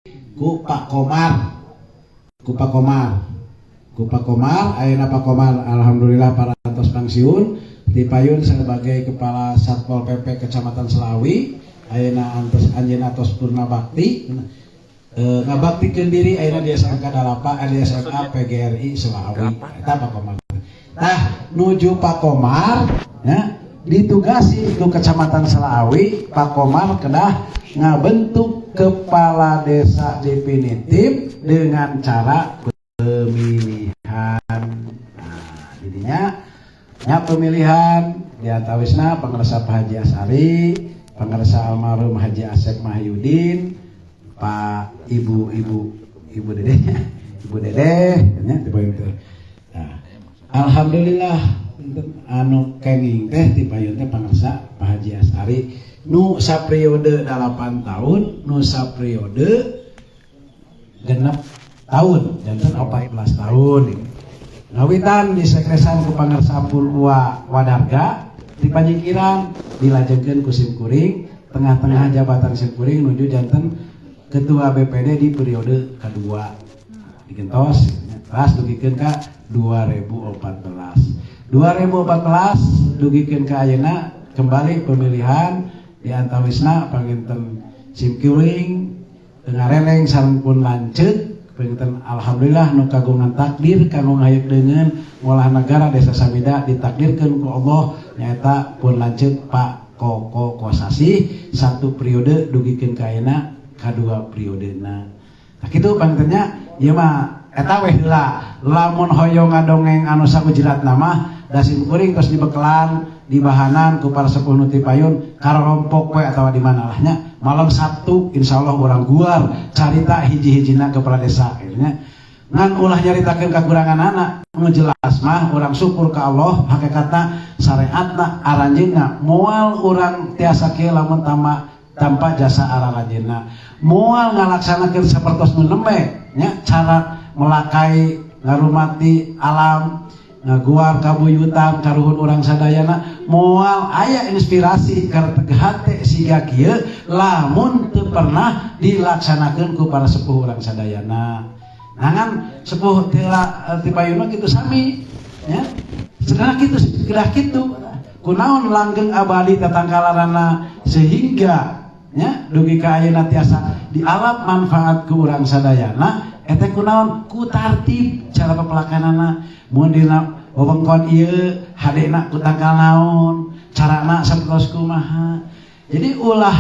Ku Pak Komar, ku Pak Komar, ku Pak Komar. Ayeuna Pak Komar alhamdulillah parantos pensiun dipayun sebagai Kepala Satpol PP Kecamatan Selaawi. Ayeuna antos anjeunna tos purna bakti, ngabaktikeun diri ayeuna di SMK 8, di SMA PGRI Selaawi. Eta Pak Komar. Tah, nuju Pak Komar ya ditugasi ke Kecamatan Selaawi, Pak Komar kedah ngabentuk kepala desa definitif dengan cara pemilihan. Nah, jadinya nya pemilihan di antawisna pangersa Pak Haji Asari, pangersa almarhum Haji Asep Mahyudin, Pak Ibu Ibu Ibu Dede, Ibu Dede nya di teh. Nah, alhamdulillah anu kenging teh di payun teh pangersa Pak Haji Asari nu sapriode 8 tahun, nu sapriode 6 tahun, janten 14 tahun. Ngawitan di sekresan ku pangersa Purwa Wadarga di panyingkiran, dilajengkeun ku simkuring tengah-tengah jabatan simkuring nuju janten ketua BPD di periode kedua, digentos pas dugikeun ka 2014. 2014 dugikeun ka ayeuna kembali pemilihan, di antawisna panginten simkuring ngareleng sareng pun lanceuk. Panginten alhamdulillah nu kagungan takdir kanggo ngayuk dengan ngolah negara Desa Samida ditakdirkeun ku Allah nyaeta pun lanceuk Pak Koko Kosasih satu periode dugikeun ka ayeuna kadua periodena. Nah, kitu pangintennya. Ieu mah eta weh heula. Lamun hoyong ngadongeng anu sakujiratna mah da simkuring tos dibekelan, dibahanan ku para sepuh nu payun, karompok we atawa di mana lah nya. Malam Sabtu insyaallah urang guar carita hiji-hijina kepala desa nya. Ngan ulah nyaritakeun kakurangan anak, nu jelas mah urang syukur ka Allah. Hakikatna syariatna aranjeunna, moal urang tiasa kieu lamun tanpa jasa aranjeunna, moal ngalaksanakeun sapertos nu nembe nya, cara melakai ngarumati alam, ngaguar kabuyutan karuhun urang sadayana, moal aya inspirasi karteg hate siga kieu lamun teu pernah dilaksanakeun ku para sepuh urang sadayana. Nangan sepuh tila ti payuna kitu sami nya, sekarang kitu kedah kitu. Kunaon langgeng abadi tatangkalanana sehingga nya dugi ka ayeuna tiasa dialap manfaat ku urang sadayana eta kunaon? Ku tartib cara pepelakanana. Mun dina wewengkon ieu hadena ku tangkal naon, carana sapertos kumaha. Jadi ulah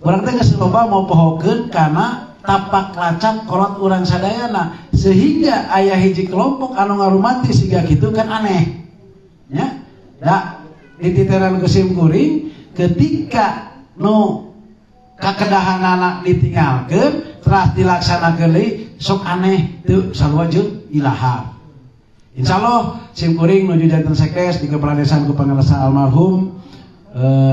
urang teh geus loba mau pohokeun kana tapak lacak kolot urang sadayana sehingga aya hiji kelompok anu ngarumati siga kitu kan aneh nya. Da dititeran ku simkuring ketika nu kakedahanana ditinggalkeun terus dilaksanakeun deui sok aneh, teu sarua jeung ilaha. Insyaallah simkuring nuju janten sekdes di kepala desa ku pangersa almarhum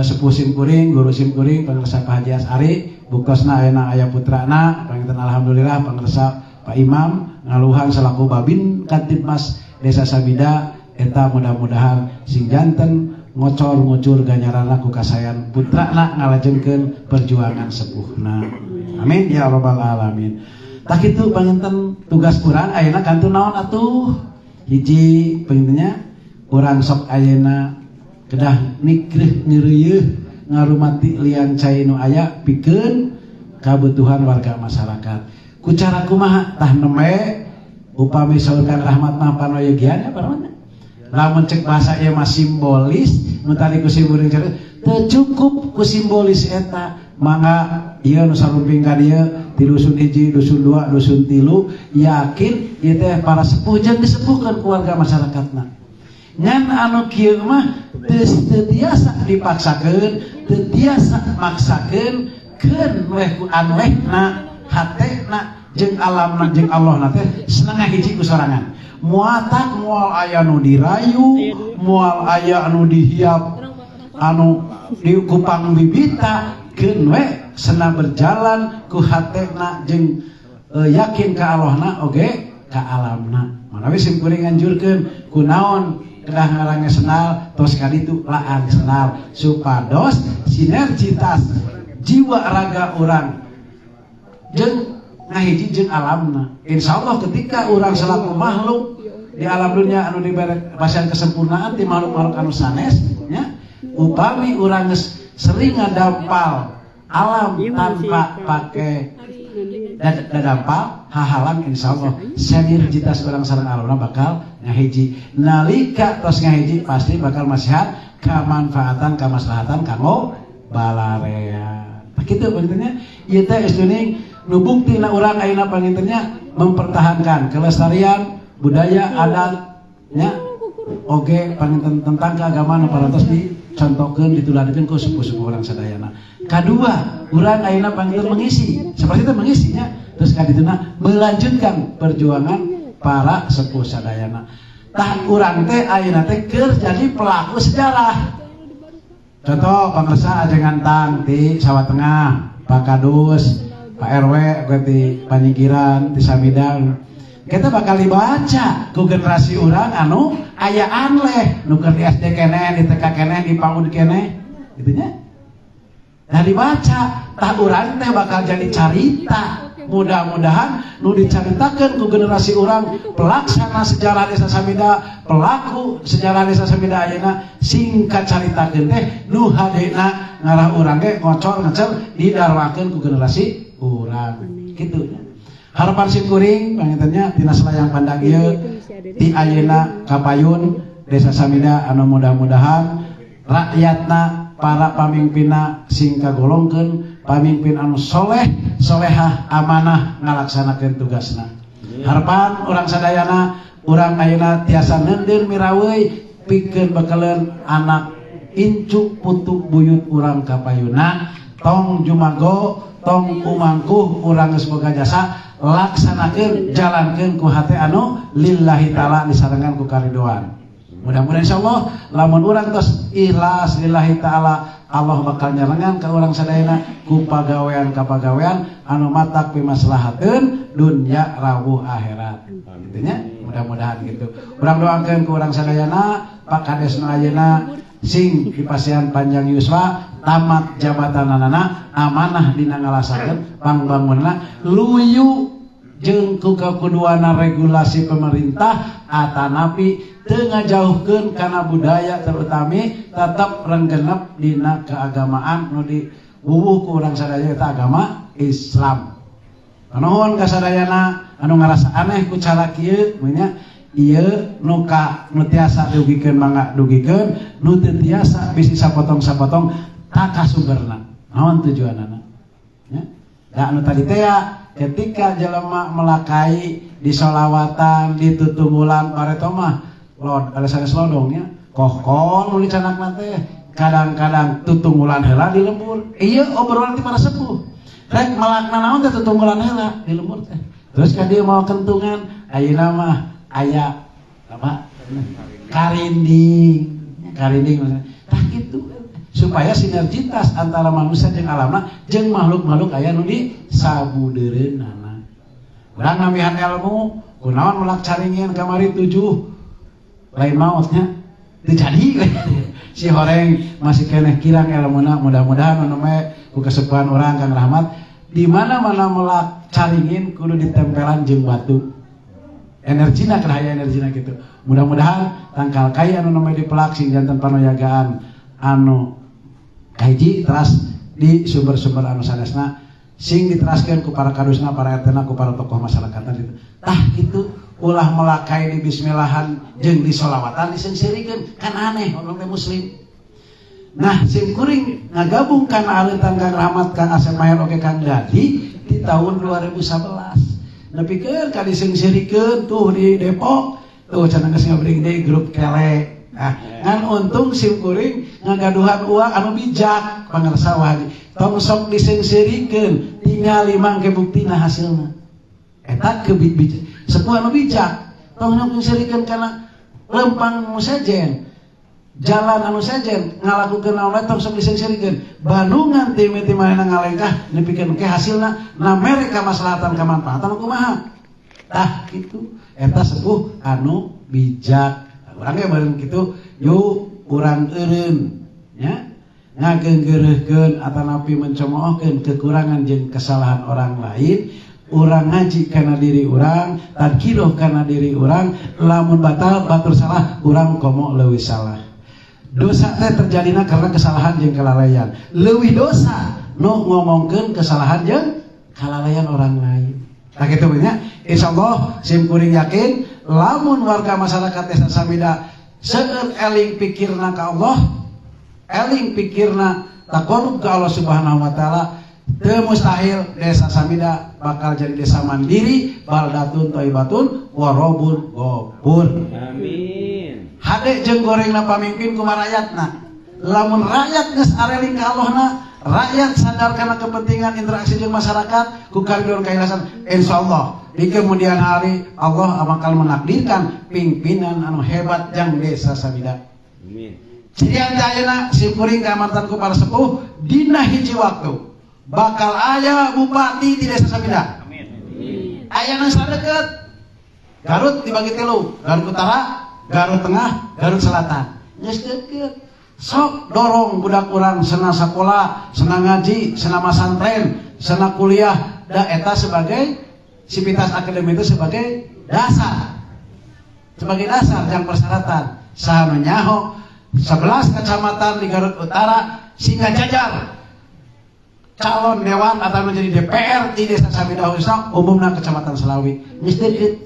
sepuh simkuring, guru simkuring, pangersa Pak Haji Asari. Buktosna ayeuna aya putrana panginten alhamdulillah pangersa Pak Imam ngaluhan selaku Babin Kamtibmas Desa Samida. Eta mudah-mudahan sing janten ngocor ngucur ganjaranna ku kasayan putrana ngalajengkeun perjuangan sepuhna. Amin ya rabbal alamin. Tah, kitu panginten tugas urang ayeuna kantun naon atuh? Hiji pangintennya urang sok ayeuna kedah nikreuh ngeureuyeuh ngarumati liang cai nu aya pikeun kabutuhan warga masyarakat. Ku cara kumaha? Tah, nembe upami saur Kang Rahmat mah panoyogian ya Pak. Lamun cek bahasa ieu mah simbolis. Nu tadi ku simkuring teu cukup ku simbolis eta. Mangga ieu nu sarumping ka dieu ti dusun hiji, dusun dua, dusun tilu, yakin ieu teh para sepuh jeung disepuhkeun ku warga masyarakatna. Ngan anu kieu mah teu tiasa dipaksakeun, teu tiasa maksakeun, keun weh ku anu wehna hatena jeung alamna jeung Allahna teh seneng hiji ku sorangan. Muatak moal aya nu dirayu, moal aya anu dihiap, anu di kupang bibita, keun we senang berjalan ku hatena jeung yakin ka Allahna oge ka alamna. Manawi simkuring nganjurkeun kunaon kedah ngarange sendal, tos kaditu laang sendal supados sinergitas jiwa raga urang. jeung ngahiji jeung alamna. Insyaallah ketika urang selaku makhluk di alam dunia anu dibere pasihan kesempurnaan ti makhluk-makhluk anu sanes nya, upami urang geus sering ngadampal alam tanpa pake dadampal hahalang, insyaallah sinergitas urang sareng alamna bakal ngahiji. Nalika tos ngahiji pasti bakal masihan kamanfaatan kamaslahatan kanggo balarea. Kitu panginten nya, ieu teh istuning nu buktina urang ayeuna panginten nya mempertahankan kelestarian budaya adat nya, oge panginten tentang keagamaan nu parantos dicontohkeun dituladekeun ku sepuh-sepuh urang sadayana. Kadua, urang ayeuna panginten mengisi seperti itu, mengisinya terus kadituna melanjutkan perjuangan para sepuh sadayana. Tah, urang teh ayeuna teh keur jadi pelaku sejarah. Contoh, pangersa ajengan tang di Sawah Tengah, Pak Kadus, Pak RW gue di Panyingkiran, di Samidang, kita bakal dibaca ku generasi urang anu aya anleh nu keur di SD keneh, di TK keneh, di PAUD keneh gitu nya. Nah, dibaca tah urang teh bakal jadi carita. Mudah-mudahan nu dicaritakeun ku generasi urang, pelaksana sejarah Desa Samida, pelaku sejarah Desa Samida ayeuna, singkat caritakeun teh nu hadena ngarah urang ge ngocor ngecer didarwakeun ku generasi urang kitu nya. Harapan sim kuring panginten nya tina selayang pandang ieu ti ayeuna kapayun Desa Samida anu mudah-mudahan rakyatna, para pamimpinna sing kagolongkeun pamimpin anu soleh solehah, amanah ngalaksanakeun tugasna. Harapan urang sadayana, urang ayeuna tiasa neundeun miraweuy pikeun bekeleun anak incu putu buyut urang kapayuna. Tong jumago, tong umangkuh, urang geus boga jasa, laksanakeun, jalankeun ku hate anu lillahi taala disarengan ku karidoan. Mudah-mudahan insyaallah lamun urang tos ikhlas lillahi taala, Allah bakal nyarengan ka urang sadayana ku pagawean ka pagawean anu matak pimaslahateun dunya rawuh akhirat gitu nya. Mudah-mudahan gitu. Urang doakeun ku urang sadayana Pak Kades nu ayeuna sing dipasihan panjang yuswa, tamat jabatanana, amanah dina ngalasakeun pangbangunna, luyu jeung ku kakuduana regulasi pemerintah atanapi teu ngajauhkeun kana budaya, terutami tetap renggenep dina keagamaan nu diwuwuh ku urang sadaya eta agama Islam. Nuhun ka sadayana anu ngarasa aneh ku cara kieu nya. Ieu nu ka nu tiasa dugikeun mangga dugikeun, nu teu tiasa bisi sapotong-sapotong tak kasumberna naon tujuanana nya. Da anu tadi teh ya, ketika jelema melakai di solawatan, di tutunggulan bareto mah lod ada sanes lodongnya kohkol nu dicanakna teh, kadang-kadang tutunggulan heula di lembur. Ieu obrolan ti para sepuh, rek melakna naon teh tutunggulan heula di lembur teh, terus ka dieu mau kentungan. Ayeuna mah aya apa, karinding karinding maksudnya. Tah kitu, supaya sinergitas antara manusia jeung alamna jeung makhluk-makhluk aya nu di sabudeureunana. Urang nambihan ilmu kunaon melak caringin kamari 7 lain mautnya teu jadi si horeng masih keneh kirang ilmuna. Mudah-mudahan anu mah ku kesepuhan urang Kang Rahmat, di mana-mana melak caringin kudu ditempelan jeung batu, energina keur aya energina gitu. Mudah-mudahan tangkal kai anu namanya dipelak sing janten panoyagaan anu kahiji teras di sumber-sumber anu sanesna, sing diteraskeun ku para kadusna, para RT-na, ku para tokoh masyarakat gitu. Tah gitu, ulah melakai di bismillahan jeung di solawatan diseungseurikeun, kan aneh orang teh muslim. Nah, sim kuring ngagabung kana aleutan Kang Rahmat, Kang Asep Maher, oke Kang Dadi di tahun 2011. Nepikeun ka diseungseurikeun tuh di Depok tuh cenah geus ngabring deui grup kele. Nah, ngan untung sim kuring ngagaduhan uang anu bijak, pangersa wah tong sok diseungseurikeun, tinggal mangke buktina hasilna. Eta kebijak sepuh anu bijak, tong nyok seurikeun kana lempang nu sejen, jalan anu sejen, ngalakukeun naon wae tong sok diseungseurikeun. Bandungan ti mimiti manehna ngalengkah nepikeun ke hasilna na mere kamaslahatan kamanfaatan kumaha. Tah kitu, eta sepuh anu bijak. Urang ge bareng kitu, yuk urang eureun nya. Ngageunggeureuhkeun atanapi mencemoohkeun kekurangan jeung kesalahan orang lain. Urang ngaji kana diri urang, tadkiroh kana diri urang, lamun batal batur salah, urang komo leuwih salah. Dosa teh terjadina karena kesalahan jeung kelalaian. Leuwih dosa nu ngomongkeun kesalahan jeung kelalaian orang lain. Tah kitu nya. Insyaallah sim kuring yakin lamun warga masyarakat Desa Samida seueur eling pikirna ka Allah, eling pikirna taqarrub ka Allah Subhanahu wa taala, teu mustahil Desa Samida bakal jadi desa mandiri, baldatun thayyibatun wa rabbun ghafur. Amin. Hade jeung gorengna pamimpin kumaha rakyatna. Lamun rakyat geus areling ka Allahna, rakyat sadar karena kepentingan interaksi jeung masyarakat, ku karidhoan kailasan, insyaallah di kemudian hari Allah bakal menakdirkan pimpinan anu hebat jang Desa Samida. Amin. Cirian ayeuna simkuring kamartan ku para sepuh dina hiji waktu bakal aya bupati di Desa Samida. Amin. Aya nu sadeukeut. Garut dibagi tilu, Garut Utara, Garut Tengah, Garut Selatan. Geus deukeut. Sok dorong budak urang sena sekolah, sena ngaji, sena masantren, sena kuliah, da eta sebagai sivitas akademik itu sebagai dasar. Sebagai dasar jang persyaratan. Saha nu nyaho 11 kecamatan di Garut Utara sehingga jajar calon dewan atau menjadi DPR di Desa Samida khususnya umumna Kecamatan Selawi. Geus deukeut.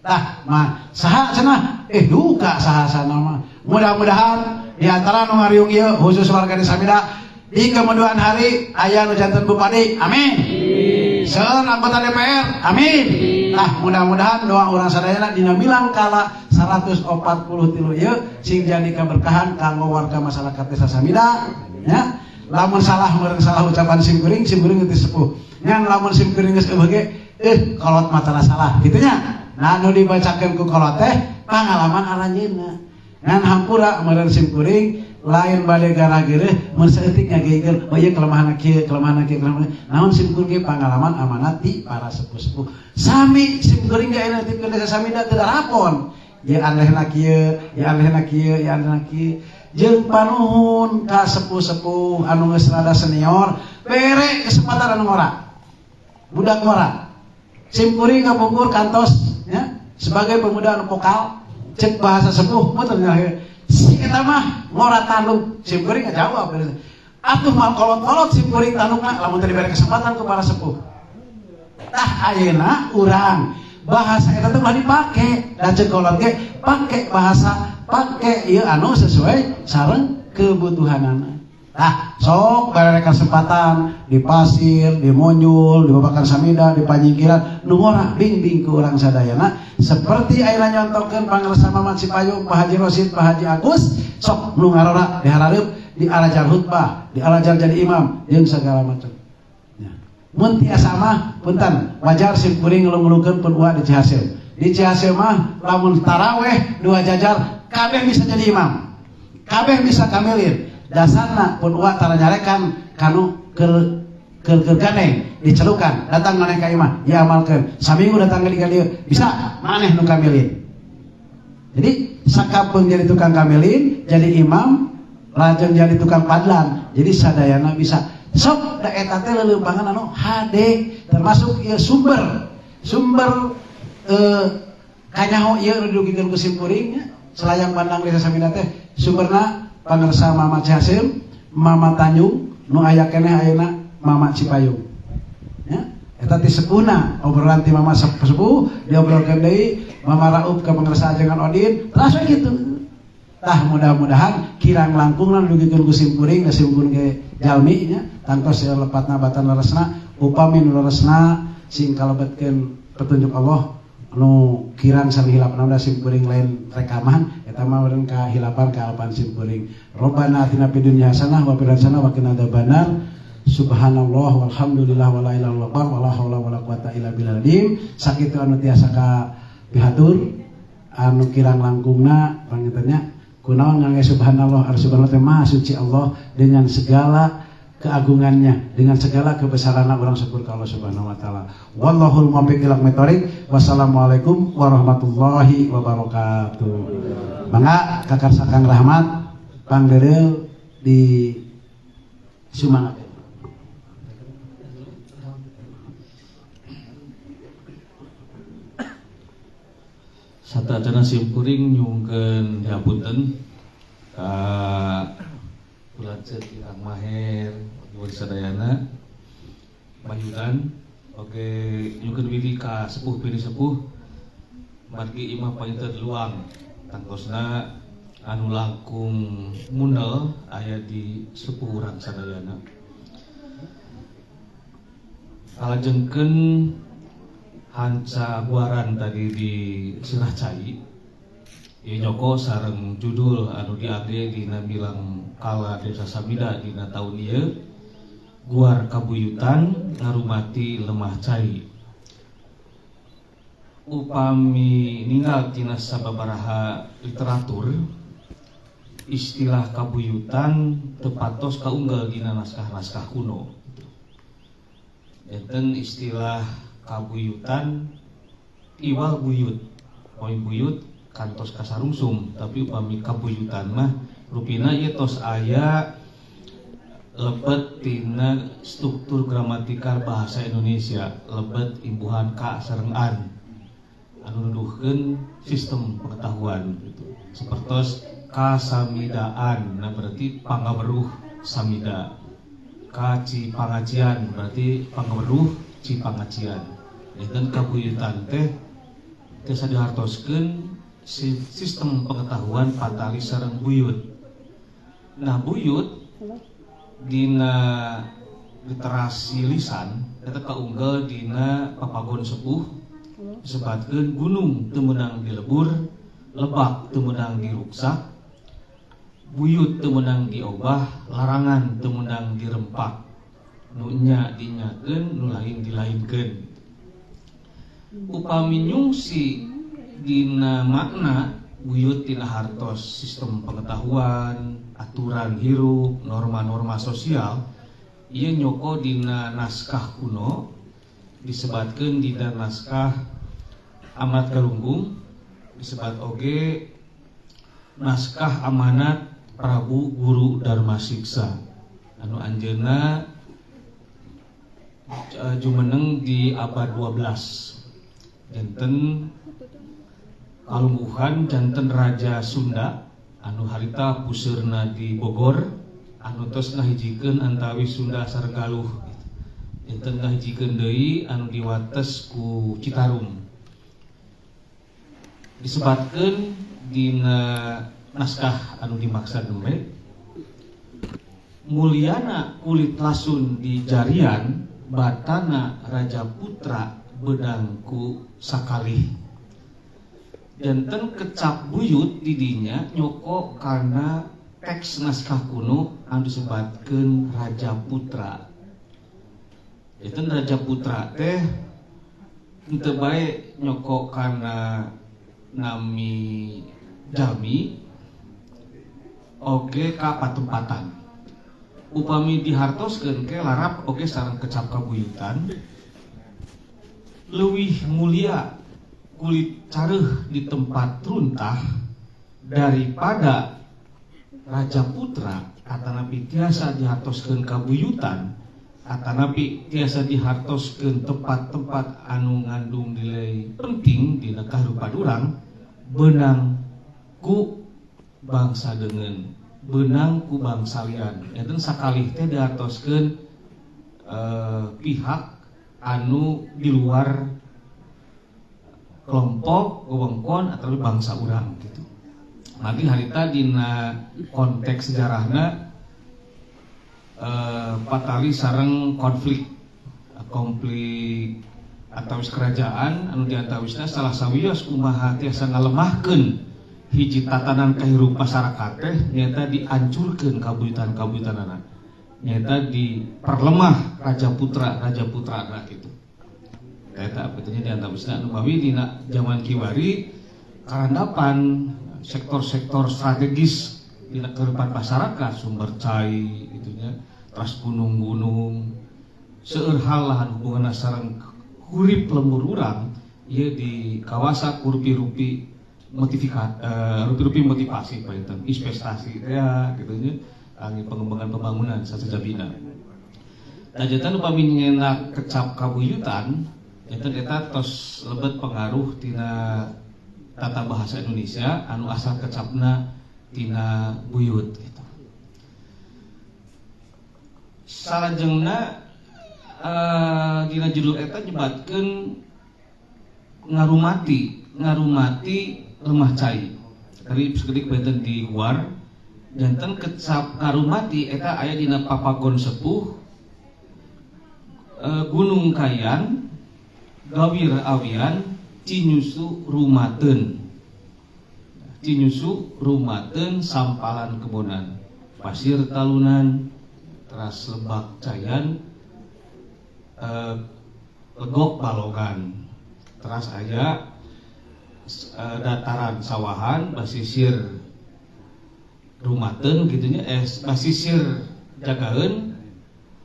Tah mah saha cenah duka saha sana mah. Mudah-mudahan di antara nu ngariung ieu khusus warga Desa Samida di kemudian hari aya nu janten bupati. Amin. Seueur anggota DPR. Amin. Nah, mudah-mudahan doa urang sadayana dina milangkala 143 ieu sing jadi keberkahan kanggo warga masyarakat Desa Samida nya. Lamun salah meureun salah ucapan simkuring, simkuring teu sepuh. Ngan lamun simkuring geus eueuh ge kolot mah tara salah kitu nya. Nah, nu dibacakeun ku kolot teh pangalaman aranjeunna. Ngan hampura meureun simkuring lain bade gara-gara mun saeutik ngageikeun oh ieu kelemahan kieu, kelemahan kieu, kelemahan. Naon simkuring ge pangalaman amanat ti para sepuh-sepuh. Sami simkuring ge ayeuna titipkeun Desa Samida teu darapon. Ieu anehna kieu, ieu anehna kieu, ieu anehna kieu. Jeung panuhun ka sepuh-sepuh anu geus rada senior, bere kesempatan anu ngora. Budak ngora. Simkuring kapungkur kantos ya, sebagai pemuda anu vokal, cek bahasa sepuh meuteun nya. Si eta mah ngora tanduk, simkuring ngajawab. Atuh mal kolot-kolot simkuring tandukna lamun teu dibere kesempatan ku para sepuh. Tah ayeuna urang bahasa eta teh ulah dipake, da cek kolot ge pake bahasa, pake ieu anu sesuai sareng kebutuhanana. Tah sok bere kesempatan di Pasir, di Monyul, di Babakan Samida, di Panyingkiran nu ngora bingbing ku urang sadayana seperti ayeuna nyontokeun pangersa Mamat Sipayung, Pak Haji Rosid, Pak Haji Agus, sok nu ngarora diharareup, dialajar khutbah, dialajar jadi imam jeung segala macam. Ya. Mun tiasa mah punten wajar simkuring ngeluh-ngeluhkeun pun uak di Cihaseum. Di Cihaseum mah lamun taraweh dua jajar kabeh bisa jadi imam. Kabeh bisa kamilin. Dasarna pun uak tara nyarekan kanu keur keur gandeng dicelukan datang maneh ka imah ya amalkeun saminggu datang ka dieu bisa maneh nu kamilin. Jadi sakapeung jadi tukang kamilin, jadi imam, lajeng jadi tukang padlan. Jadi sadayana bisa. Sok da eta teh leuleumpangan anu hade termasuk ieu sumber. Sumber kanyaho ieu nu didugikeun ku simkuring nya. Selayang Bandang Desa Samida teh sumberna pangersa Mama Cihaseum, Mama Tanjung, nu aya keneh ayeuna Mama Cipayung. Ya, eta ti sepuhna obrolan ti Mama sepuh diobrolkeun deui Mama Raup ka pangersa Ajengan Odin, terus we kitu. Tah mudah-mudahan kirang langkungna dugikeun ku simkuring da simkuring ge jalmi nya tangtos lepatna batan leresna upami nu leresna sing kalebetkeun petunjuk Allah anu kirang sareng hilapna da simkuring lain rekaman eta mah meureun kahilapan kaalapan simkuring. Rabbana atina fid dunya hasanah wa fil akhirati hasanah wa qina adzabannar. Subhanallah walhamdulillah wala ilaha illallah wala haula wala quwata illa billah. Sakitu anu tiasa ka pihatur anu kirang langkungna pangintennya kunaon ngangge subhanallah ar subhanallah teh maha suci Allah dengan segala keagungannya, dengan segala kebesarannya orang syukur ke Allah Subhanahu wa taala. Wallahul muwaffiq ila aqwamit thoriq. Wassalamualaikum warahmatullahi wabarakatuh. Mangga kakarsa Kang Rahmat pangdeureuh di Semangat. Sateuacanna simkuring nyungkeun dihapunten ka Lanceuk Kang Maher Ibu sadayana Bayudan oge nyungkeun widi ka sepuh pilih sepuh margi imah panginten luang tangtosna anu langkung mundel aya di sepuh urang sadayana. Kalajengkeun hanca guaran tadi di Sirah Cai ieu nyoko sareng judul anu diangge dina bilang kala Desa Samida dina taun ieu guar kabuyutan ngarumati lemah cai. Upami ninggal tina sababaraha literatur istilah kabuyutan tepatos kaunggal dina naskah-naskah kuno. Enten istilah kabuyutan iwal buyut, poin buyut kantos kasarungsum, tapi upami kabuyutan mah rupina ieu tos aya lebet tina struktur gramatikal bahasa Indonesia, lebet imbuhan ka sareng an anu nuduhkeun sistem pengetahuan gitu. Sapertos kasamidaan, nah berarti pangaweruh samida. Kaci pangajian berarti pangaweruh cipangajian. Janten kabuyutan teh tiasa dihartoskeun sistem pengetahuan patali sareng buyut. Nah buyut dina literasi lisan eta kaunggal dina papagon sepuh disebatkeun gunung teu meunang dilebur, lebak teu meunang diruksak, buyut teu meunang diobah, larangan teu meunang dirempak. Nu nya dinyakeun, nu lain dilainkeun. Upami nyungsi dina makna buyut tina hartos sistem pengetahuan, aturan hirup, norma-norma sosial, ieu nyoko dina naskah kuno disebatkeun dina naskah Amat Galunggung, disebat oge naskah amanat Prabu Guru Dharma Siksa anu anjeunna jumeneng di abad 12. Janten kalungguhan janten Raja Sunda anu harita puseurna di Bogor anu tos ngahijikeun antawis Sunda sareng Galuh. Janten ngahijikeun deui anu diwates ku Citarum. Disebatkeun dina naskah anu dimaksa nembe mulyana kulit lasun di jarian batana Raja Putra bedangku sakalih. Janten kecap buyut didinya nyoko karena teks naskah kuno anu disebatkeun Raja Putra. Janten Raja Putra teh henteu bae nyoko karena nami jalmi oge ka patempatan. Upami dihartoskeun ke larap oge sareng kecap kabuyutan leuwih mulia kulit careuh di tempat runtah daripada Raja Putra atanapi tiasa dihartoskeun kabuyutan atanapi tiasa dihartoskeun tempat-tempat anu ngandung nilai penting dina kahirupan urang beunang ku bangsa deungeun, beunang ku bangsa lian. Enten sakalih teh dihartoskeun pihak anu di luar kelompok wewengkon atau bangsa urang gitu. Nanti harita dina konteks sejarahna patali sareng konflik antawis kerajaan anu diantawisna salah sawios kumaha tiasa ngalemahkeun hiji tatanan kahirupan masyarakat teh nyaeta diancurkeun kabuyutan-kabuyutanana, nyaeta diperlemah raja putra nah gitu. Eta betulnya diantawisna anu mawi dina zaman kiwari karandapan sektor-sektor strategis dina kehidupan masyarakat, sumber cai itunya, teras gunung-gunung, seueur hal lahan hubunganna sareng hurip lembur urang ieu di kawasa ku rupi-rupi motivasi panten investasi teh gitu nya, Kangge pengembangan pembangunan sasejabina. Nah, janten upami nyenak kecap kabuyutan, janten eta tos lebet pengaruh tina tata bahasa Indonesia anu asal kecapna tina buyut gitu. Salajengna dina judul eta nyebatkeun ngarumati lemah cai. Tadi sekedik benten di luar janten kecap ngarumati eta aya dina papagon sepuh, Gunung Kayan, Gawir Awian, Cinyusu Rumaten. Cinyusu Rumaten, sampalan kebonan, pasir talunan, teras lebak cayan, legok balogan, teras aya dataran sawahan basisir rumaten gitunya, basisir jagaeun,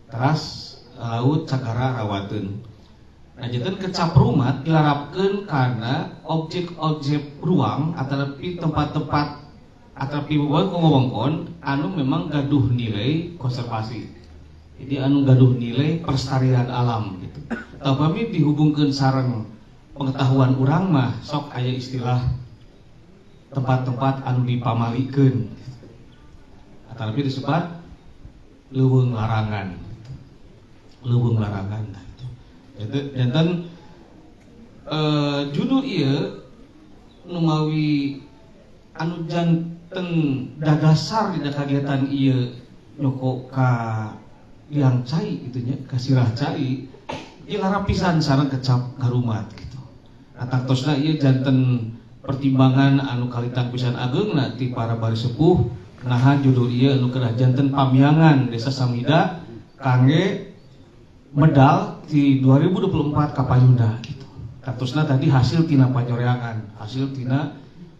teras laut cagara rawateun. Nah, janten kecap rumat dilarapkeun karena objek-objek ruang atau tempat-tempat atau wewengkon anu memang gaduh nilai konservasi. Jadi anu gaduh nilai pelestarian alam gitu. Tapi dihubungkan sareng pengetahuan urang mah sok aya istilah tempat-tempat anu dipamalikeun. Atau lebih disebut leuweung larangan. Leuweung larangan. Jadi janten judul ieu numawi anu janten dadasar dina kagiatan ieu nyoko ka liang cai gitu nya, ka sirah cai ieu larapisan sareng kecap ngarumat gitu. Nah, tangtosna ieu janten pertimbangan anu kalitang pisan ageungna ti para bari sepuh nahan judul ieu anu kedah janten pamiangan Desa Samida kangge medal di 2024 kapayunda gitu. Katosna tadi hasil tina panyoreangan, hasil tina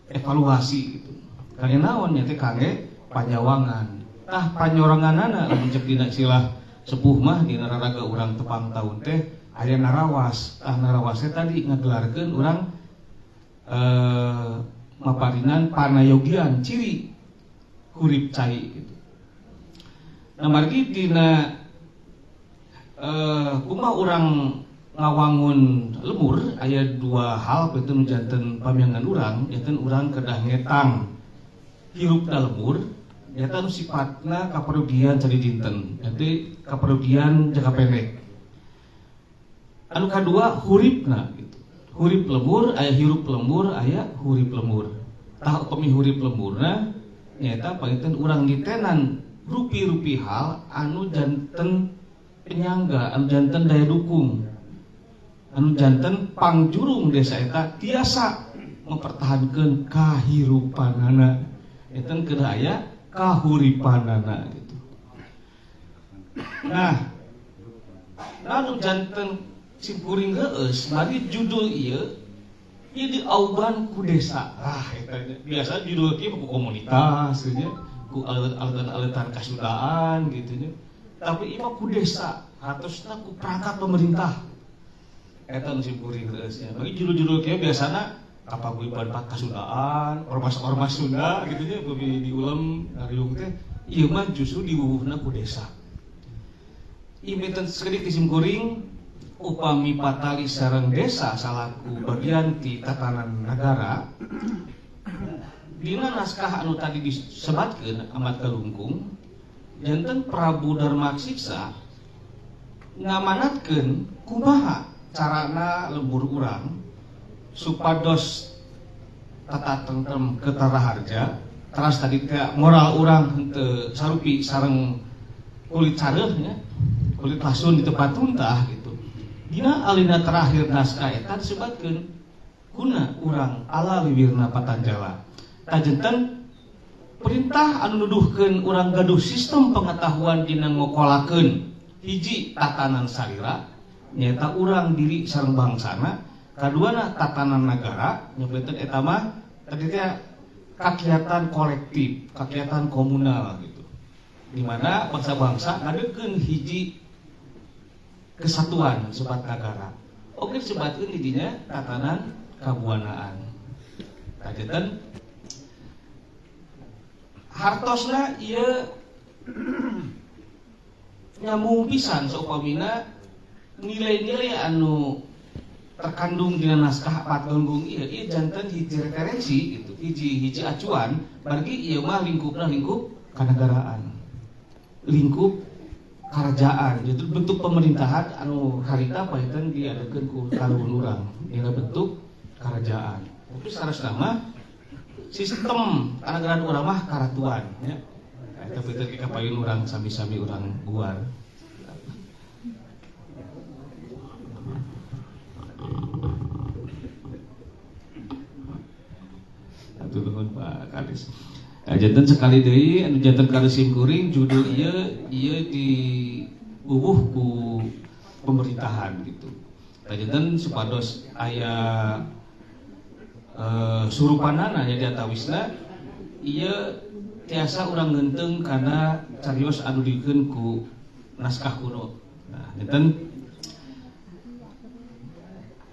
evaluasi gitu. Kangge naon nya teh kangge panyawangan. Tah panyoranganana lamun cek dina istilah sepuh mah dina raraga urang tepang taun teh aya narawas. Tah narawas teh tadi ngagelarkeun urang maparinan panayogian ciri hurip cai gitu. Nah margi dina kumaha urang ngawangun lemur aya dua hal beten nu janten pamiangan urang, janten urang kedah ngetang hirupna lemur nyata nu sifatna kaperugian cari dinten, jadi kaperugian jangka pendek. Anu kadua huripna gitu. Hurip lemur aya hirup lemur aya hurip lemur. Tah upami hurip lemurna nyaeta panginten urang nitenan rupi-rupi hal anu janten penyangga, anu janten daya dukung, anu janten pangjurung desa eta tiasa mempertahankan kahirupanana, eta kedah aya kahuripanana gitu. Nah, anu janten simkuring heueus mari judul ieu ieu diauban ku desa. Ah eta biasa judul kieu ku komunitas gitu nya, ku aletan-aletan kasundaan gitu nya. Tapi ieu mah ku desa, hartosna ku perangkat pemerintah. Eta nu simkuring heueus nya. Bagi judul-judul kieu biasana kapaguyuban kasundaan, ormas-ormas Sunda gitu nya beuki diulem ngariung teh, ieu mah justru diwuwuhna ku desa. Ieu benten sakedik di simkuring upami patali sareng desa salaku bagian ti tatanan nagara. Dina naskah anu tadi disebatkeun Amat Galungkung, janten Prabu Darmasiksa ngamanatkeun kumaha carana lembur urang supados tata tentrem ketara harja, teras tadi teh moral urang henteu sarupi sareng kulit careuh nya, kulit lasun di tempat tuntah gitu. Dina alina terakhir naskah eta disebatkeun guna urang ala liwirna patanjala. Tajenten perintah anu nuduhkeun urang gaduh sistem pengetahuan dina ngokolakeun hiji tatanan salira nyaeta urang diri sareng bangsana, kaduana tatanan nagara nyaeta eta mah tadi teh kagiatan kolektif, kagiatan komunal gitu. Di mana bangsa-bangsa ngadeukkeun hiji kesatuan sebat nagara. Oke sebatkeun di dinya tatanan kabuanaan. Kajetan hartosna ieu Nyambung pisan saupamina nilai-nilai anu terkandung dina naskah Pat Gonggong ieu, ieu janten hiji referensi gitu, hiji hiji acuan bagi ieu mah lingkupna lingkup kanegaraan, lingkup kerajaan. Jadi bentuk pemerintahan anu harita panginten diadakeun ku kaluhur urang dina bentuk kerajaan. Tapi secara mah sistem kanegaraan urang mah karatuan ya. Eta punten kapayun urang sami-sami urang guar. Atur nuhun Pak Kades. Nah, janten sekali deui anu janten kades simkuring judul ieu ieu diuwuh ku pemerintahan gitu. Tah janten supados aya surupanana nya diantawisna ieu tiasa urang ngeunteung kana carios anu dikeun ku naskah kuno. Nah, janten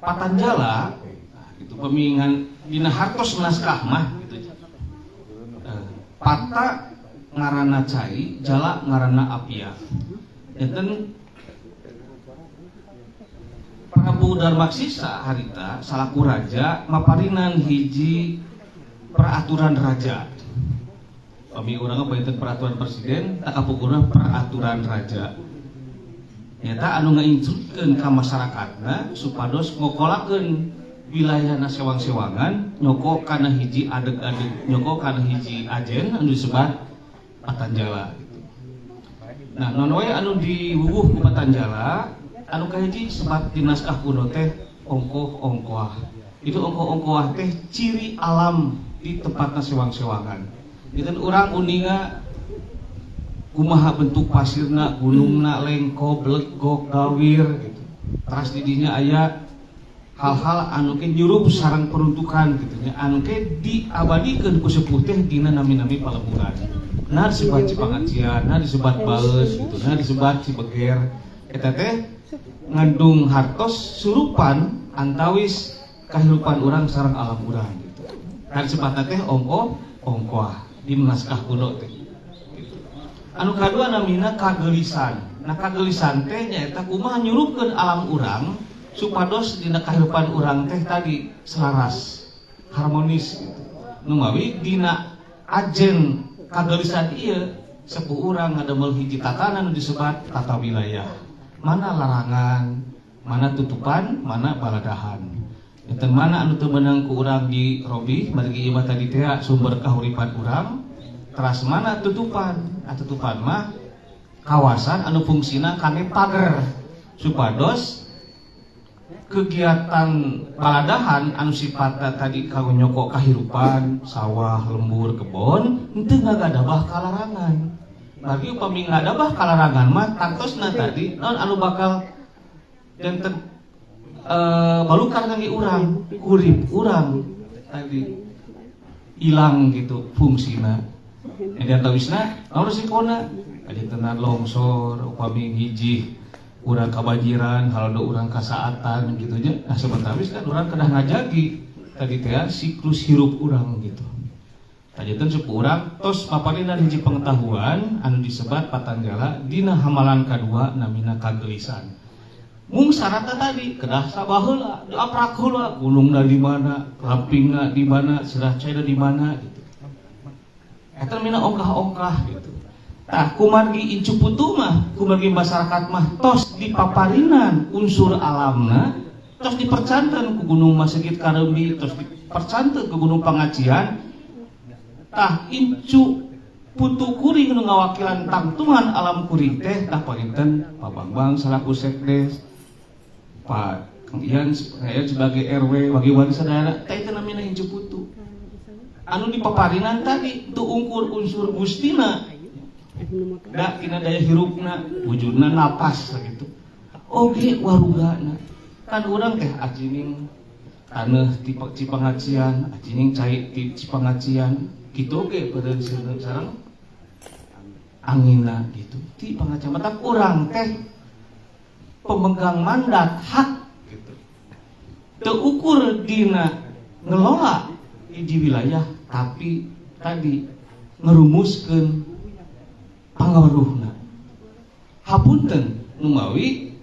Patanjala nah, gitu pemingan dina hartos naskah mah gitu. Pata ngaranna cai, jala ngaranna apia. Janten Prabu Darmaksisa harita salaku raja maparinan hiji peraturan raja. Pami urang panginten peraturan presiden, tak kapungkurna peraturan raja. Nyata anu ngainculkeun ka masyarakatna supados ngokolakeun wilayahna sewang-sewangan nyoko kana hiji adeg-adeg, nyoko kana hiji ajen anu disebat Patanjala gitu. Nah, naon wae anu diwuwuh ku Patanjala anu kahiji sebat di naskah kuno teh ongkoh-ongkoah. Itu ongkoh-ongkoah teh ciri alam di tempatna sewang-sewangan. Janten urang uninga kumaha bentuk pasirna, gunungna, lengko, belegok, gawir gitu. Teras di dinya aya hal-hal anu ke nyurup sareng peruntukan gitu nya, anu ke diabadikeun ku sepuh teh dina nami-nami paleburan. Nah disebat Cipangajian, nah disebat Bales gitu, nah disebat Cibeger. Eta teh ngandung hartos surupan antawis kahirupan urang sareng alam urang gitu. Nah disebatna teh ongkoh ongkoah di naskah kuno teh. Gitu. Anu kadua namina kagelisan. Nah kagelisan teh nyaeta kumaha nyurupkeun alam urang supados dina kahirupan urang teh tadi selaras, harmonis gitu. Numawi dina ajen kagelisan ieu sepuh urang ngadamel hiji tatanan nu disebat tata wilayah. Mana larangan, mana tutupan, mana baladahan. Enten mana anu teu meunang ku urang dirobih, margi ieu mah tadi teh sumber kahuripan urang. Teras mana tutupan? Ah, tutupan mah kawasan anu fungsina kangge pager supados kegiatan baladahan anu sifatna tadi kanggo nyoko kahirupan, sawah, lembur, kebon, henteu ngagadabah kalarangan. Bagi upami ngadabah kalarangan mah tangtosna tadi naon anu bakal janten balukar kangge urang, urip urang tadi hilang gitu fungsina. Jadi antawisna naon resikona? Kajantenan longsor, upami hiji urang kabanjiran, halodo urang kasaatan gitu nya. Nah sementara kan urang kedah ngajagi tadi teh siklus hirup urang gitu. Kajanten sepuh urang tos paparinan hiji pengetahuan anu disebat Patanjala dina hamalan kadua namina kagelisan. Mung syaratna tadi kedah sabaheula, diaprak heula, gunungna di mana, lampingna di mana, sirah caina di mana gitu. Eta namina ongkah-ongkah gitu. Tah kumargi incu putu mah, kumargi masyarakat mah tos dipaparinan unsur alamna, tos dipercanten ku Gunung Masigit Kareumbi, tos dipercanten ku Gunung Pangajian. Tah incu putu kuring nu ngawakilan tangtungan alam kuring teh tah panginten Pak Bambang salaku sekdes, Pak Kang Ian sebagai RW bagi warga sadayana teh itu namina incu putu. Anu dipaparinan tadi teu ungkur unsur gustina. Da tina daya hirupna, wujudna napas gitu. Oge warugana. Kan urang teh ajining taneuh ti Cipangajian, ajining cai ti Cipangajian, kitu oge beureun sareng anginna gitu. Ti Pangajian matak urang teh pemegang mandat hak gitu. Teu ukur dina ngelola hiji wilayah tapi tadi ngerumuskeun Pangaweruhna. Hapunten numawi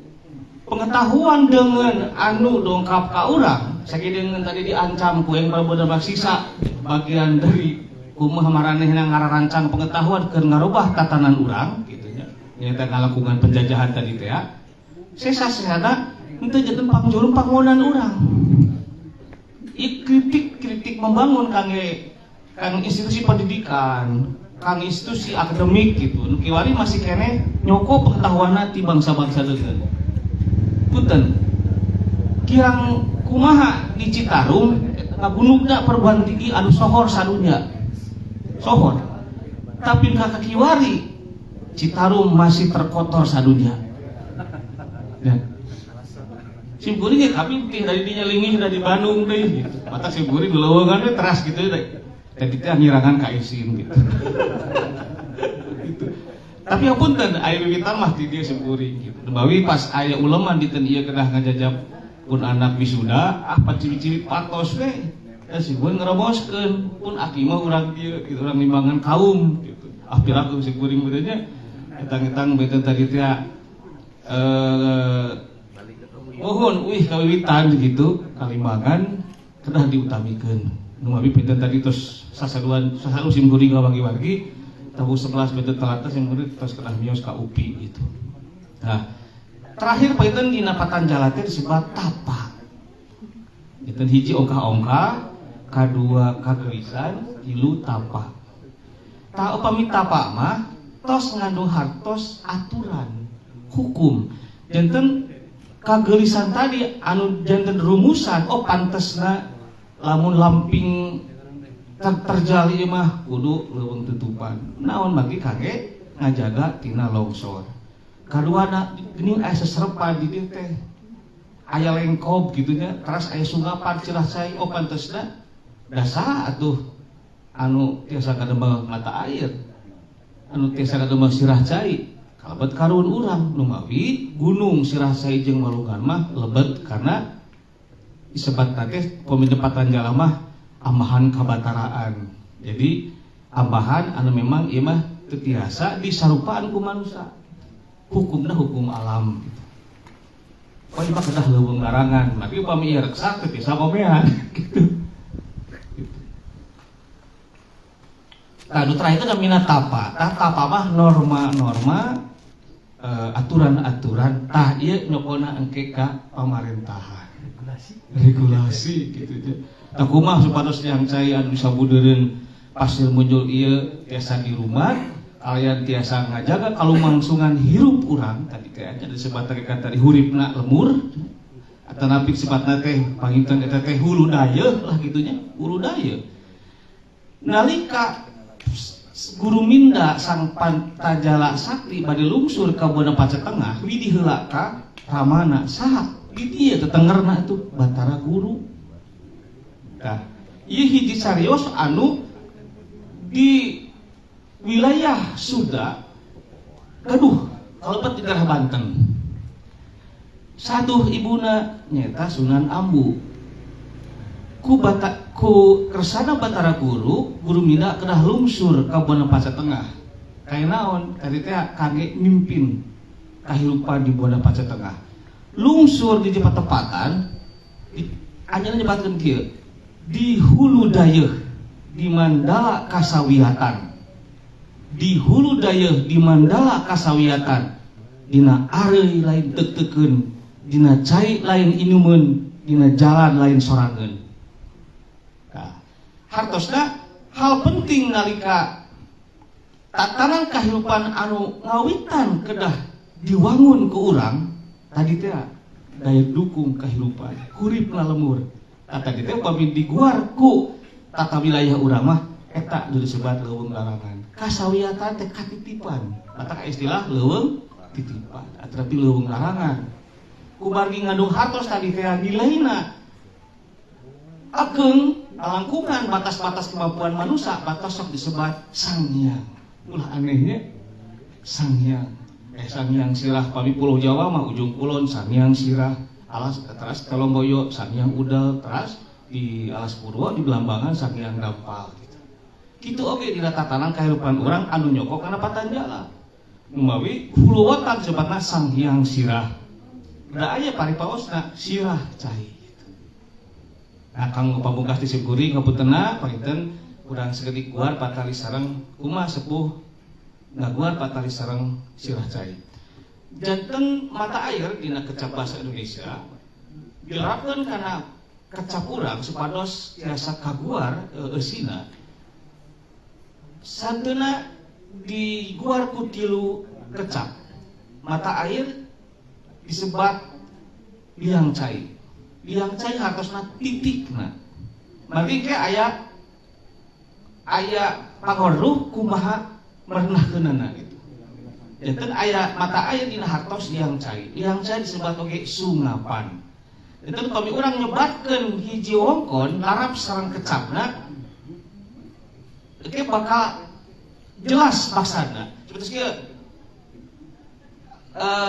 pengetahuan dengan anu dongkap ka urang sakieu tadi diancam ku yang Prabu Sisa bagian dari kumaha maranehna ngarancang pengetahuan keur ngarubah tatanan urang kitu nya nyaeta ngalakukan penjajahan tadi teh ya. Sesa-sesana henteu janten pangjurung pangonan urang. Kritik-kritik membangun kangge kang institusi pendidikan, kang institusi akademik gitu. Nu kiwari masih keneh nyoko pengetahuanna ti bangsa-bangsa deungeun. Punten. Kirang kumaha di Citarum ngagunugna perguruan tinggi anu sohor sadunya. Sohor. Tapi ka kiwari Citarum masih terkotor sadunya. Ya. Sim kuring ge kami teh dari dinya lingih dari Bandung deui gitu. Mata sim kuring leuweungan we teras gitu tadi teh ngirangan ka isin gitu. Gitu. Tapi apunten aya wiwitan mah ti dieu sim kuring gitu. Bawi pas aya uleman dinten ieu kedah ngajajab pun anak wisuda, ah paciwi-ciwi patos we. Ya sim kuring ngeroboskeun pun aki mah urang dieu gitu, urang limbangan kaum gitu. Ah piraku sim kuring beuteung nya etang-etang beuteung tadi teh mohon wih kawiwitan gitu kalimbangan kedah diutamikeun. Nu abi pinten tadi tos sasaduan sasadu sim kuring ngawagi-wagi tahu 11 benten telat sim kuring tos kedah mios ka UPI gitu. Nah, terakhir pinten dina patanjala teh disebut tapa. Pinten hiji ongkah-ongkah, kadua kageulisan, tilu tapa. Tah upami tapa mah tos ngandung hartos aturan hukum. Janten kageulisan tadi anu janten rumusan oh pantesna lamun lamping terjal ieu mah kudu leuweung tutupan. Naon bagi kage ngajaga tina longsor. Kaduana geuning aya seserepan di dieu teh. Aya lengkob kitu nya, teras aya sungapan celah cai oh pantesna da saha atuh anu tiasa kademel mata air. Anu tiasa kademel sirah cai. Kalebet karuhun urang numawi gunung sirah cai jeung walungan mah lebet karena disebatna teh upami Patanjala mah ambahan kabataraan. Jadi ambahan anu memang ieu mah teu tiasa disarupaan ku manusia. Hukumna hukum alam gitu. Oh ieu mah kedah leuweung larangan, tapi upami ieu reksak teu tiasa komean gitu. Nah, nu terakhir itu namina tapa. Tah tapa mah norma-norma aturan-aturan tah ieu nyokona engke ka pamarentahan. Regulasi. Regulasi gitu nya. Tah kumaha supados yang cai anu sabudeureun pasir muncul ieu tiasa di rumah, kalian tiasa ngajaga kalumangsungan hirup urang tadi teh aja disebut teh tadi huripna lemur atanapi sifatna teh panginten eta teh hulu dayeuh lah gitu nya, hulu dayeuh. Nalika Guru Minda sang Pantajala Sakti bade lungsur ka Buana Paca Tengah widi heula ka Ramana saha di dieu tetengerna itu Batara Guru. Tah ieu hiji carios anu di wilayah Sunda gaduh kalebet di daerah Banten. Satuh ibuna nyeta Sunan Ambu. Ku bata, ku kersana Batara Guru, Guru Minda kedah lungsur ka Buana Paca Tengah. Kaya naon? Tadi teh kangge mimpin kahirupan di Buana Paca Tengah. Lungsur di tepatan, di anjeunna nyebatkeun kieu. Di hulu dayeuh di mandala kasawiyatan. Di hulu dayeuh di mandala kasawiyatan. Dina areuy lain teuk-teukeun, dina cai lain inumeun, dina jalan lain sorangeun. Nah, hartosna hal penting nalika tatanan kahirupan anu ngawitan kedah diwangun ku urang tadi teh daya dukung kahirupan huripna lemur. Tah tadi teh upami diguar ku tata wilayah urang mah eta nu disebat leuweung larangan. Kasawiyatan teh katitipan. Mata istilah leuweung titipan ataupun leuweung larangan. Kumargi ngandung hartos tadi teh nilaina ageng langkungan batas-batas kemampuan manusia batas sok disebat sangyang. Ulah anehnya sangyang. Sangyang sirah pami Pulau Jawa mah ujung kulon sangyang sirah alas teras Telomboyo sangyang udal teras di alas Purwo di Belambangan sangyang dampal gitu. Kitu oge dina tatanan kahirupan urang anu nyokok kana patanjala. Numawi hulu wotan sebatna Sang Hyang Sirah. Da aya paripaosna sirah cai. Nah, kanggo pamungkas ti simkuring ngapuntenna panginten urang sakedik guar patali sareng kumaha sepuh ngaguar patali sareng sirah cai. Janten mata air dina kecap bahasa Indonesia dilarapkeun kana kecap urang supados tiasa kaguar eusina. Santeuna diguar ku tilu kecap. Mata air disebat liang cai. Liang cai hartosna titikna. Margi ke aya aya pangaruh kumaha merenahkeunana gitu. Janten aya mata air dina hartos liang cai. Liang cai disebat oge sungapan. Janten upami urang nyebatkeun hiji wewengkon larap sareng kecapna ke bakal jelas maksudna. Seperti kieu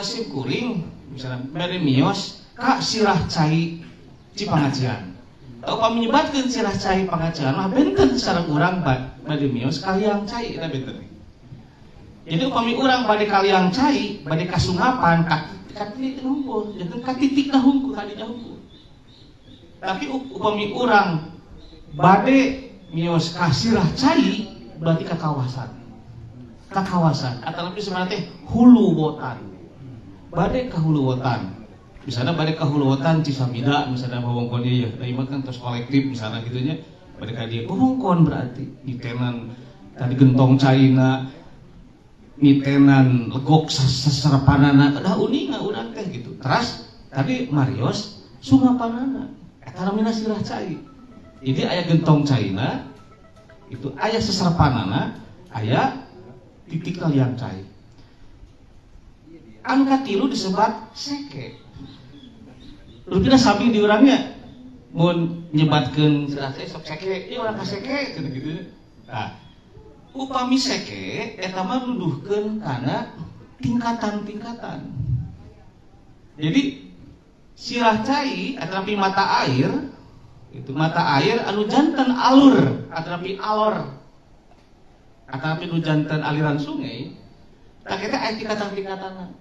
sim kuring misalnya bade mios ka sirah cai Cipangajian. Upami nyebatkeun sirah cai Pangajian mah benten sareng urang bade mios ka liang cai eta benten. Jadi upami urang bade ka liang cai, bade kasungapan ka titik hungkul, janten ka titikna hungkul kadinya hungkul. Tapi upami urang bade mios ka sirah cai berarti ka kawasan. Ka kawasan atau lebih sebenarnya teh hulu wotan. Bade ka hulu wotan. Misalnya bade ka hulu wotan Cisamida misalnya wewengkon ieu ya, da ieu mah kan tos kolektif misalnya gitu nya. Bade ka dieu wewengkon berarti nitenan tadi gentong caina, nitenan legok sasarapanana udah uninga urang teh gitu. Teras tadi marios sungapanana eta namina sirah cai. Jadi aya gentong caina itu aya seserapanana aya titik liang cai. Anu katilu disebat seke. Rupina sami di urangnya mun nyebatkeun sirah cai sok seke, ieu urang ka seke cenah gitu. Nah, upami seke eta mah nuduhkeun kana tingkatan-tingkatan. Jadi sirah cai atanapi mata air itu mata air anu janten alur atanapi alor atanapi nu janten aliran sungai tak eta aya tingkatan-tingkatan.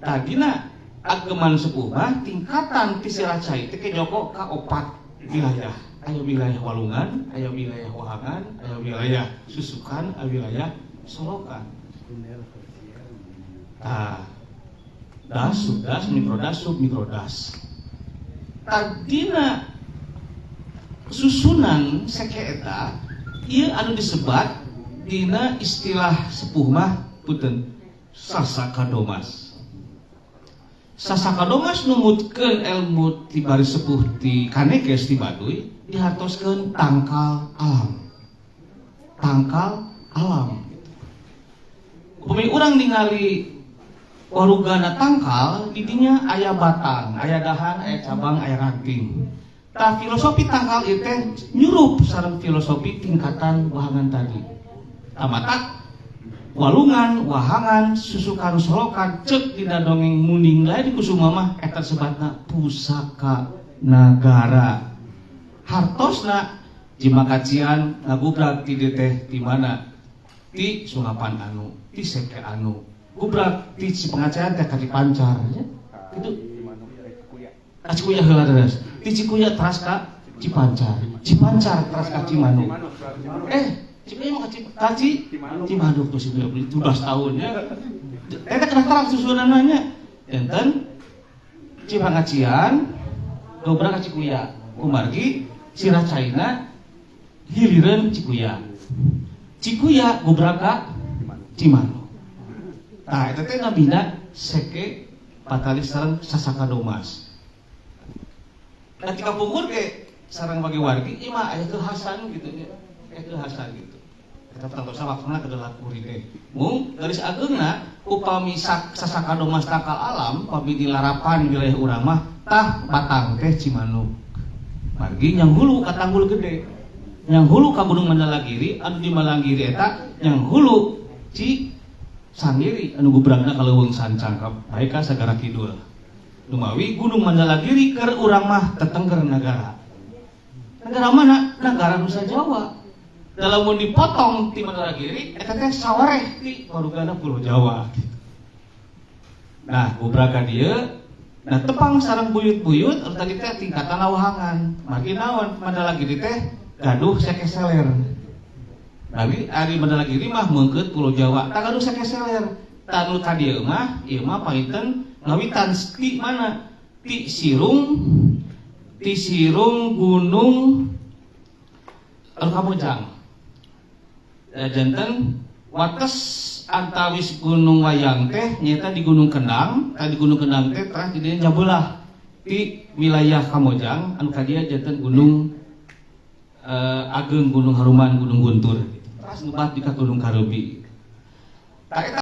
Tadina ageman sepuh mah tingkatan ti sirah cai teh nyoko ka opat wilayah. Aya wilayah Walungan, aya wilayah Wahangan, aya wilayah Susukan, aya wilayah Solokan. Tah, das, subdas, mikrodas, submikrodas. Tadina susunan seke eta ieu anu disebat dina istilah sepuh mah punten sasakadomas. Sasakadomas numutkeun ilmu ti baris sepuh ti Kanekes ti Baduy dihartoskeun tangkal alam. Tangkal alam. Upami urang ningali warugana tangkal didinya aya batang, aya dahan, aya cabang, aya ranting. Tah filosofi tangkal ieu teh nyurup sareng filosofi tingkatan wahangan tadi. Tamatak Walungan, Wahangan, Susukan, Solokan cek dina dongeng Munding Laya di Kusuma mah eta sebatna pusaka nagara. Hartosna Jimakacian ngagubrak ti dieu teh di mana? Ti Sungapan anu, ti Seke anu. Gubrak ti Cipengacahan teh ka Cipancar nya. Kitu. Ka Cikuya heula teras. Ti Cikuya teras ka Cipancar. Cipancar teras ka Cimanuk. Cikuya mah ka Cimanuk tuh 17 tahun ya. Eta kena terang susunanna. Enten Cipangacian dobrak ka Cikuya. Kumargi sirah caina hilireun Cikuya. Cikuya gobrak ka Cimanuk. Tah eta teh nabina seke patali sareng sasakadomas. Nah tika pungkur ge sareng bagi wargi ieu mah aya kekhasan gitu nya. Aya kekhasan gitu. Eta tangtosa waktuna kedah kuring teh. Mung garis ageungna upami sasakadomas tangkal alam pami dilarapan wilayah urang mah tah batang teh Cimanuk. Margi nyang hulu ka Tanggul Gede. Nyang hulu ka Gunung Mandalagiri anu di Malanggiri eta nyang hulu Ci Sangiri anu gubragna ka leuweung sancang ka bae ka Sagara Kidul. Lumawi Gunung Mandalagiri keur urang mah tetengger nagara. Negara mana? Negara Nusa Jawa. Lamun dipotong ti Mandalagiri eta teh sawareh ti warugana Pulau Jawa. Nah, beberapa dia. Nah, tepang sareng buyut-buyut anu tadi teh tingkatan lawahangan. Margi naon, Mandalagiri teh gaduh sekeseler. Tapi ari Mandalagiri mah meungkeut Pulau Jawa, tah gaduh sekeseler. Tah, nu ka dieu mah ieu mah panginten ngawitan ti mana? Ti sirung Gunung anu Kamojang. Ya, janten wates antawis Gunung Wayang teh nyaeta di Gunung Kendang. Tadi Gunung Kendang teh terah jadi nyabelah di wilayah Kamojang, anu ka dieu janten Gunung Ageng, Gunung Haruman, Gunung Guntur. Teras ngubat di ka Gunung Kareumbi. Tah, eta.